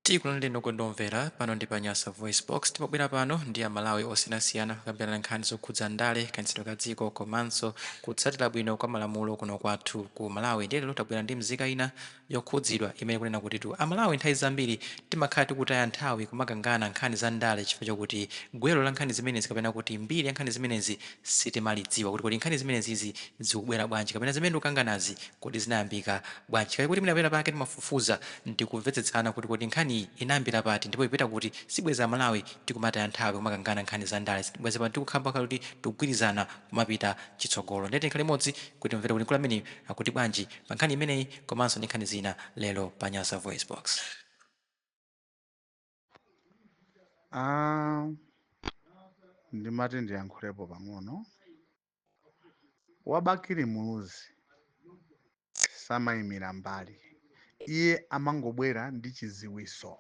Tikulandireni okondedwa omvera, pano ndi pa Nyasa VoiceBox. Timabwera pano ndi Amalawi osiyanasiyana kukambirana nkhani zokhudza ndale, kayendetsedwe ka dziko komanso kutsatira bwino kwa malamulo kuno kwathu ku Malawi. Ndiye lero tabwera ndi mzika ina yokhudzidwa imene ikunena kutitu Amalawi nthawi zambiri timakhala tikutaya nthawi kumakangana nkhani za ndale chifukwa chokuti gwero la nkhani zimenezi kapena kuti mbiri ya nkhani zimenezi sitimalidziwa kuti kodi nkhani zimenezizi zikubwera bwanji kapena zimene tikukanganazi kodi zinayambika bwanji. Kaya kuti mwina pena pake timafufuza ndikumvetsetsana kuti kodi nkhaniyi inayambira pati ndipo ikupita kuti, sibwezi Amalawi tikumataya nthawi kumakangana nkhani za ndale, bwezi pano tikukhala kuti tikugwirizana kumapita chitsogolo. Ndiye tikhale limodzi kuti timvere kuti mkulu ameneyu akuti bwanji pa nkhani imeneyi komanso ndi nkhani zina lero pa Nyasa VoiceBox. Ah, ndimati ndiyankhulepo pang'ono. Wa Bakili Muluzi samayimira mbali, iye amangobwera ndi chiziwiso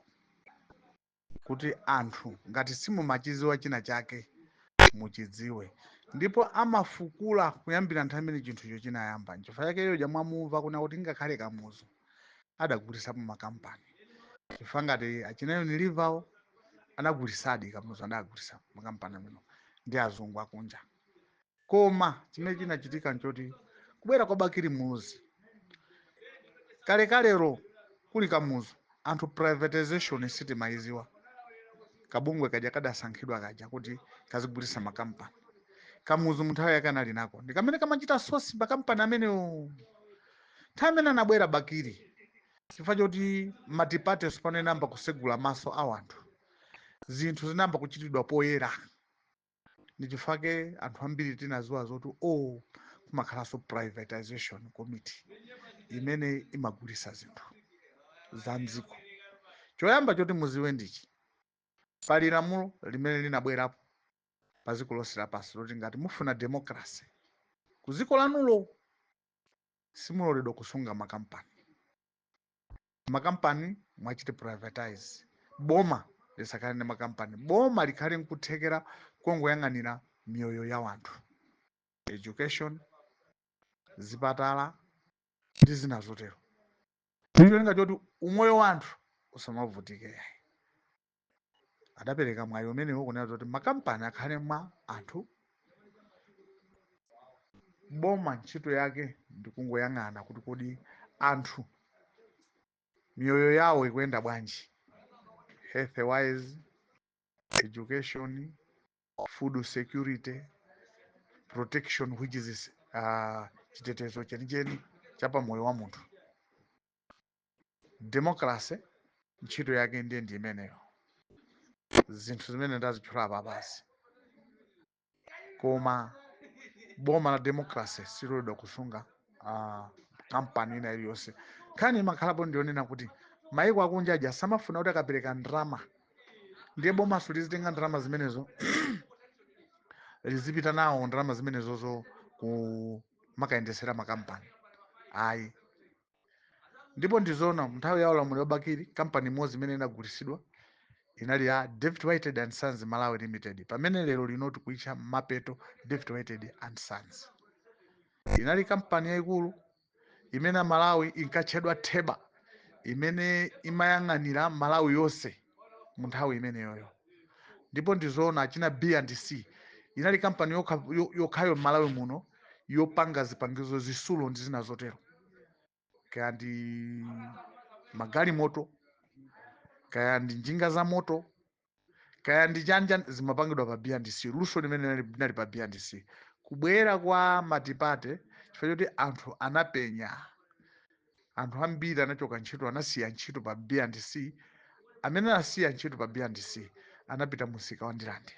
kuti anthu ngati simumachiziwa china chake muchidziwe, ndipo amafukula kuyambira nthawi imene chinthucho chinayamba. Nchifukwa chake yoja mwamumva kuna kuti ngakhale Kamuzu adagulisapo makampani, chifukwa ngati achina Unilever anagulisadi, Kamuzu adagulisa makampani amene ndi azungu akunja. Koma chimene chinachitika nchoti kubwera kwa Bakili Muluzi, kalekalero kuli Kamuzu anthu privatization sitimayiziwa, kabungwe kaja kadasankhidwa kaja kuti kazigulisa makampani, Kamuzu munthawi yake anali nako ndi kamene kamachita source makampani amenewo. Nthawi imene anabwera Bakili, chifukwa choti multiparty pano inayamba kusegula maso a anthu, zinthu zinayamba kuchitidwa poyera, ndi chifukwa anthu ambiri tinaziwa zoti o kumakhalanso privatization committee imene imagulisa zinthu za mdziko. Choyamba choti muziwe ndichi: pali lamulo limene linabwerapo pa dziko lonse lapansi loti ngati mufuna democracy ku dziko lanulo, simuloledwa kusunga makampani. Makampani mwachite privatize, boma lisakhale ndi makampani, boma likhale nkuthekera kongoyang'anira miyoyo ya wanthu, education, zipatala ndi zina zotero, ndicholinga choti umoyo wa anthu usamavutike. Yayi, adapereka mwayi umenewo kunena kuti makampani akhale mwa anthu, boma ntchito yake ndikungoyang'ana kuti kodi anthu miyoyo yawo ikuyenda bwanji, health wise, education, food security, protection, which is chitetezo chenicheni cha pamoyo wa munthu. Democracy ntchito yake ndiye ndi imeneyo, zinthu zimene ndazitchula apa basi. Koma boma la democracy siloledwa kusunga kampani ina iliyonse. Nkhani imakhalapo ndionena kuti maiko akunja aja samafuna kuti akapereka ndalama ndiye bomaso lizitenga ndalama zimenezo, lizipita nawo ndalama zimenezozo ku makayendesera makampani, ayi. Ndipo ndizona nthawi ya ulamuliro wa Bakili, kampani imodzi imene inagulisidwa inali ya David Whitehead and Sons Malawi Limited, pamene lero lino tikuitcha Mapeto David Whitehead and Sons. Inali kampani yayikulu imene Malawi inkatchedwa Theba, imene imayang'anira Malawi yonse mu nthawi imeneyoyo. Ndipo ndizoona achina B and C inali kampani yokhayo m'Malawi muno yopanga zipangizo, zisulo ndi zina zotero, kaya ndi magalimoto, kaya ndi njinga za moto, kaya ndi chanja, zimapangidwa pa B&C. Luso limene linali pa B&C. Kubwera kwa multiparty, chifukwa choti anthu anapenya, anthu ambiri anachoka ntchito, anasiya ntchito pa B&C. Amene anasiya ntchito pa B&C anapita musika wa Ndilande.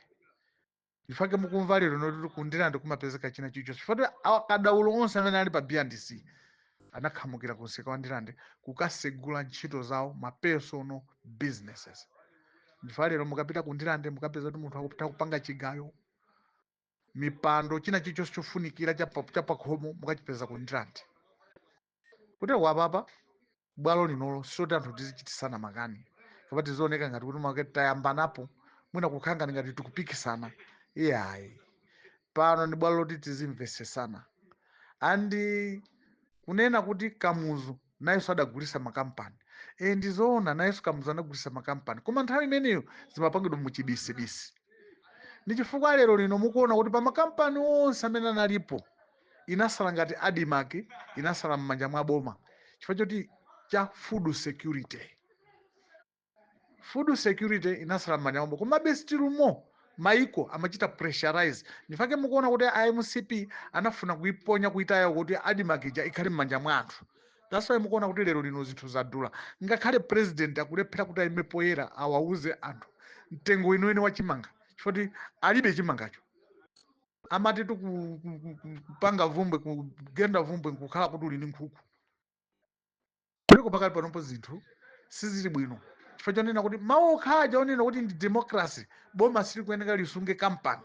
Chifukwa mukumva lero noti ku Ndilande kumapezeka china chilichonse, chifukwa kuti akadaulo onse amene ali pa B&C anakhamukira ku msika wa Ndilande kukasegula ntchito zawo, ma personal businesses. Chifukwa lero mukapita ku Ndilande mukapeza kuti munthu akupita kupanga chigayo, mipando, china chilichonse chofunikira chapakhomo mukachipeza ku Ndilande. Kuti apapa bwalo linolo soti anthu tizichitisana makani kapena tizioneka ngati kuti make tayambanapo, mwina kukhala ngati tikupikisana, iyayi. Pano ndi bwalo loti tizimvesesana. And kunena kuti Kamuzu nayenso adagulisa makampani, Ndizoona, nayenso Kamuzu anagulisa makampani, koma nthawi imeneyo zimapangidwa muchibisibisi. Ndi chifukwa lero lino mukuona kuti pa makampani onse amene analipo, inasala ngati ADMARC inasala m'manja mwa boma chifukwa choti cha food security. Food security inasala m'manja mwa boma, komabe still more maiko amachita pressurize. Ndifake mukuona kuti iMCP anafuna kuiponya, kuitaya kuti ADMARC ija ikhale m'manja mwa anthu. That's why mukuona kuti lero lino zinthu zadula, ngakhale president akulephera kuti aime poyera awauze anthu mtengo weniweni wa chimanga, chifukwa kuti alibe chimangacho. Amati kupanga vumbwe, kugenda vumbwe nkukhala kuti uli ndi nkhuku. Kuliko pakali panopo zinthu sizili bwino chifukwa chonena kuti mawu okhaja onena kuti ndi democracy, boma silikuyeneka lisunge kampani.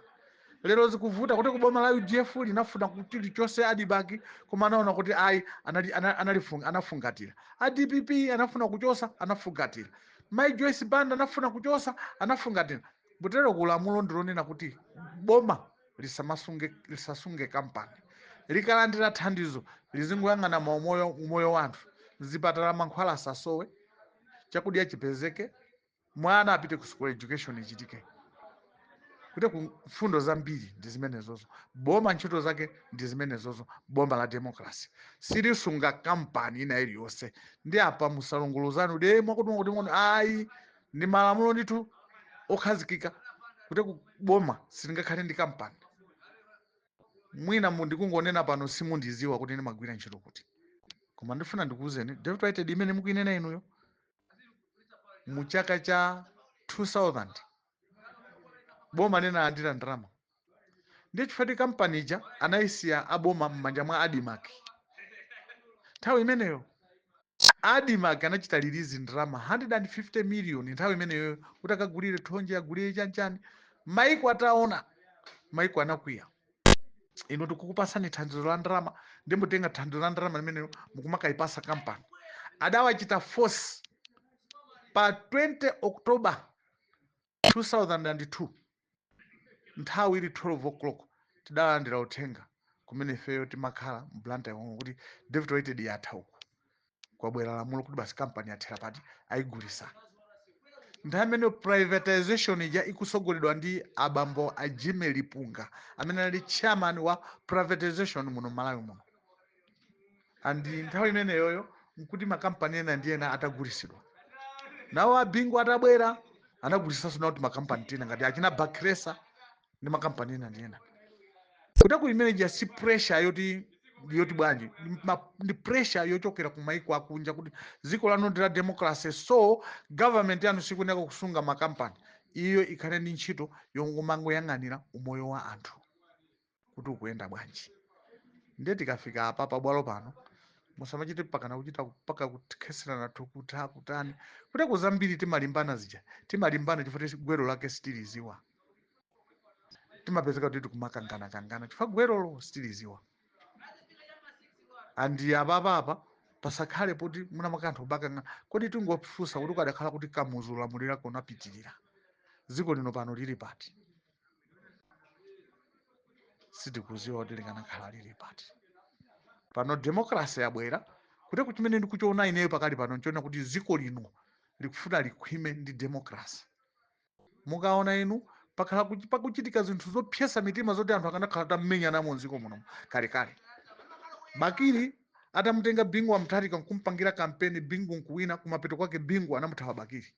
Lero zikuvuta kuti kuboma la UDF linafuna kuti lichose ADMARC, koma anaona kuti ayi, anafungatira. A DPP anafuna kuchosa, anafungatira. Mai Joyce Banda anafuna kuchosa, anafungatira. Butero kulamulo ndilonena kuti boma lisasunge kampani. Likalandira thandizo lizingoyang'ana umoyo wa anthu, mzipatala mankhwala asasowe, chakudya chipezeke, mwana apite ku school, education ichitike. Kuti ku mfundo zambiri ndi zimenezozo. Boma ntchito zake ndi zimenezozo. Boma la democracy silisunga kampani ina iliyonse. Ndi apa musalunguluzani kuti mwakuti mwakuti mwakuti, ayi, ndi malamulo ndithu okhazikika kuti ku boma silingakhale ndi kampani. Mwina mundikungonena pano simundiziwa kuti ndimagwira ntchito kuti, koma ndifuna ndikuwuzeni, David Whitehead imene mukuinena inuyo, mu chaka cha 2000 boma linalandira ndalama. Ndiye chifukwa kampani ija anayisiya aboma m'manja mwa ADMARC. Nthawi imeneyo ADMARC anachita release ndalama 150 million nthawi imeneyo kuti akagulire thonje, agulire chanchani. Maiko ataona, maiko anakwiya: "Inu tikukupasani thandizo la ndalama, ndi mutenga thandizo la ndalama limeneyo mukumakayipasa kampani." Adawachita force pa 20 October 2002, nthawi ili 12 o'clock, tidalandira uthenga kumene ifeyo timakhala mBlantyre momwe kuti David Whitehead yatha uku, kwabwera lamulo kuti basi, kampani yathera pati, ayigulisa. Nthawi imeneyo privatization ija ikusogoledwa ndi abambo a Jimmy Lipunga amene ali chairman wa privatization muno Malawi muno. And nthawi imeneyoyo nkuti makampani ena ndi ena atagulisidwa nawo. Abingu atabwera anagulisanso nawo makampani tina ngati achina Bakhresa ndi makampani ena ndi ena. Kuti ku imene ija si pressure yoti bwanji, ndi pressure yochokera ku maiko akunja kuti dziko lanu ndi la democracy, so government yanu sikuyeneka kusunga makampani, iyo ikhale ndi ntchito yongomangoyang'anira umoyo wa anthu kuti ukuyenda bwanji. Ndiye tikafika apa pabwalo pano, musamachite pakana kuchita paka kukheserana thukuta kutani kuti kuzambiri timalimbana zija. Timalimbana chifukwa gwero lake sitiliziwa. Timapezeka kuti tikumakangana-kangana chifukwa gwerolo sitiliziwa. Andi apapapa pasakhale poti muna makanthu kubakangana. Kodi tingofunsa kuti ukadakhala kuti Kamuzu ulamulira kunapitirira, dziko lino pano lili pati? Sitikuziwa kuti likanakhala lili pati pano. Democracy yabwera kuti kuchimene ndikuchiona ineyo pakali pano nchiona kuti dziko lino likufuna likhwime ndi democracy. Mukaona inu pakhala pakuchitika zinthu zopyesa mitima zoti anthu akanakhala tammenyanamo mdziko muno kalekale. Bakili atamutenga Bingu wa Mutharika nkumpangira kampeni, Bingu nkuwina, kumapeto kwake Bingu anamuthawa Bakili.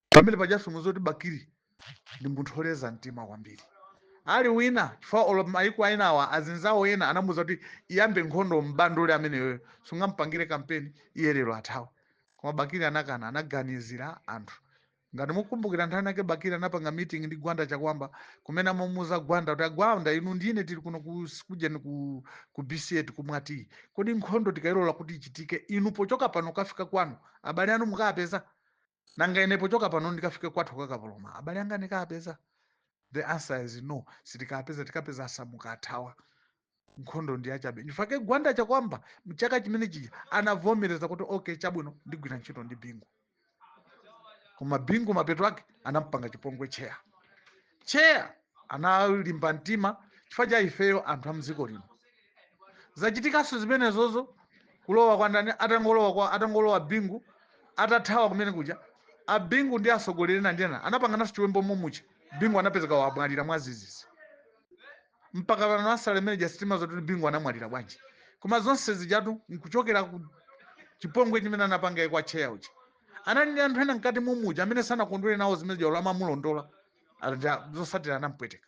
Pamene pajaso muzoti Bakili ndi munthu oleza mtima kwambiri, ali wina chifukwa olo maiko aenawa azinzawo ena anamuwuza kuti iyambe nkhondo mbandule ameneyoyo, sungampangire kampeni iye lero athawa. Koma Bakili anakana, anaganizira anthu. Ngati mukumbukira, nthawi nake Bakili anapanga meeting ndi Gwanda Chakwamba kumene amamuwuza Gwanda kuti, "Agwanda, inu ndine tili kuno kujeni ku BCA tikumwati, kodi nkhondo tikayilola kuti ichitike, inu pochoka pano kafika kwanu abale anu mukapeza? Nanga ine pochoka pano ndikafike kwathu kakapoloma abale anga ndikapeza?" The answer is no, sitikapeza, tikapeza asamuka, athawa, nkhondo ndi yachabe. Ndifake Gwanda Chakwamba mchaka chimene chija anavomereza kuti, "Okay, chabwino, ndigwira ntchito ndi Bingu." Koma Bingu mapeto ake anampanga chipongwe cheya cheya. Analimba mtima chifukwa cha ifeyo anthu a mdziko lino. Zachitikanso zimenezozo kulowa kwa ndani, atangolowa Bingu. Atathawa kumene kuja, abingu ndi atsogoleri ena ndi ena anapangananso chiwembo momucha. Bingu anapezeka wamwalira mwazizizi. Mpaka pano asalemere sitima zoti Bingu anamwalira bwanji. Koma zonse zijatu nkuchokera ku chipongwe chimene anapanga kwa cheya uja. Anali ndi anthu ena mkati mumuja amene sanakondwere nawo zimene zija, amamulondola zosatira anampweteka.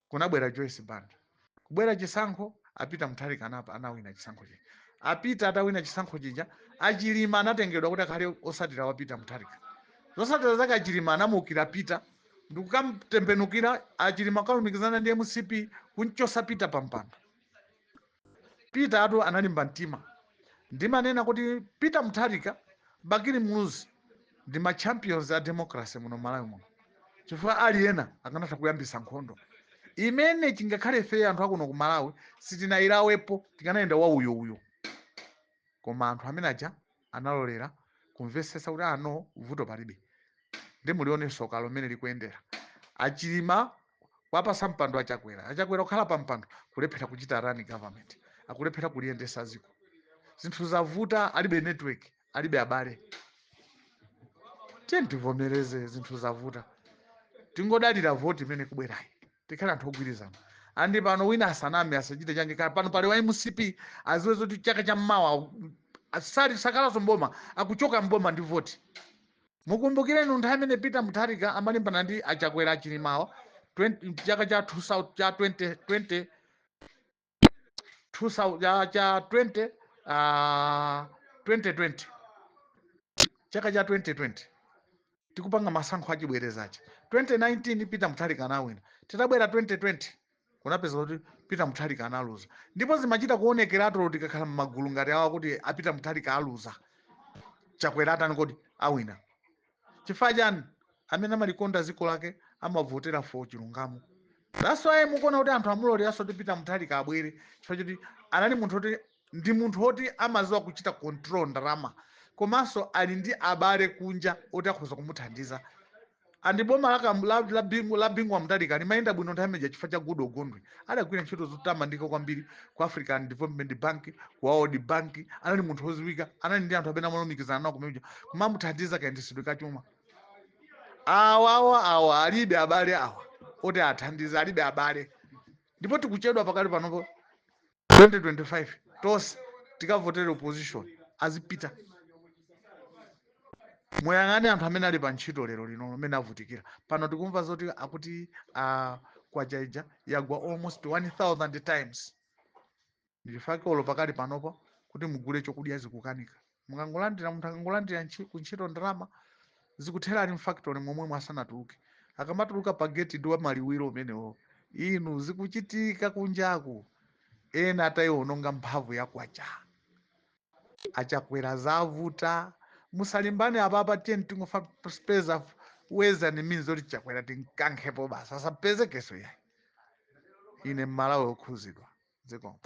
Kunabwera Joyce Banda, kubwera chisankho, apita Mutharika anapa anawina chisankho chija. Apita atawina chisankho chija, achilima anatengedwa kuti akhale osatira wapita Mutharika. Zosatira zake achilima anamukira Pita ndikukamtembenukira. Achilima kalumikizana ndi MCP kunchosa Pita pampando. Pita atu analimba mtima. Ndimanena kuti Peter Mutharika, Bakili Muluzi ndi ma champions a democracy muno Malawi muno, chifukwa ali ena akanatha kuyambisa nkhondo imene chingakhale ife anthu akuno ku Malawi sitinayilawepo, tikanayenda wa uyo uyo. Koma anthu amene aja analolera kumvetsetsa kuti ano vuto palibe. Ndi mulione soka lomene likuyendera achilima kwapasa mpando achakwera. Achakwera kukhala pa mpando, kulephera kuchita run government, akulephera kuliyendesa ziko, zinthu zavuta, alibe network, alibe abale. Tiye tivomereze, zinthu zavuta, tingodalira voti imene kubwerayi. Tikhale anthu ogwirizana. Andi pano wina asaname, asachite change. Kaya pano pali wa MCP, aziwe zoti chaka chammawa asali sakalaso mboma, akuchoka mboma ndi voti. Mukumbukireni nthawi imene Peter Mutharika amalimbana ndi achakwera, achilimawa, 20 chaka cha 2000 cha 2020 2000 cha 20 2020, chaka cha 2020 tikupanga masankho achibwerezacha. 2019 Peter Mutharika anawina. Titabwera 2020 kunapeza kuti Peter Mutharika analuza, ndipo zimachita kuonekeratu tikakhala m'magulu ngati awa kuti apita Mutharika aluza, Chakwera atani kodi awina. Chifukwa chani? Amene amalikonda dziko lake amavotera for chilungamo. That's why mukuona kuti anthu amuloleranso kuti Peter Mutharika abwere, chifukwa choti anali munthu oti ndi munthu woti amaziwa kuchita control ndalama, komanso ali ndi abale kunja oti akhoza kumuthandiza. Andi boma la Bingu wa Mutharika limayenda bwino nthawi imeneja chifukwa cha Goodall Gondwe. Adagwira ntchito zotamandika kwambiri ku African Development Bank, ku World Bank. Anali munthu woziwika, anali ndi anthu amene amalumikizana nawo kumeneja kumamuthandiza kayendetsedwe kachuma. Awa awa alibe abale awa oti athandize, alibe abale. Ndipo tikuchedwa pakali panopo 2025 tonse tikavotere opposition azipita. Muyang'ane anthu amene ali pa ntchito lero lino amene avutikira. Pano tikumva zoti akuti kwacha ija yagwa almost 1000 times. Ndifake olo pakali panopo kuti mugule chokudya zikukanika. Mukangolandira, munthu akangolandira kuntchito ndalama zikutherani mfactory momwe mwasanatuluke. Akamatuluka pa gate ndi wamaliwiro umenewo. Inu, zikuchitika kunjaku, ena atayiwononga mphamvu ya kwacha. Achakwera zavuta, musalimbane apapa. Tiye tingofa peza ways and means oti Chakwera tinkankhepo basi, asapezekeso yayi. Ine Mmalawi okhuzidwa dziko.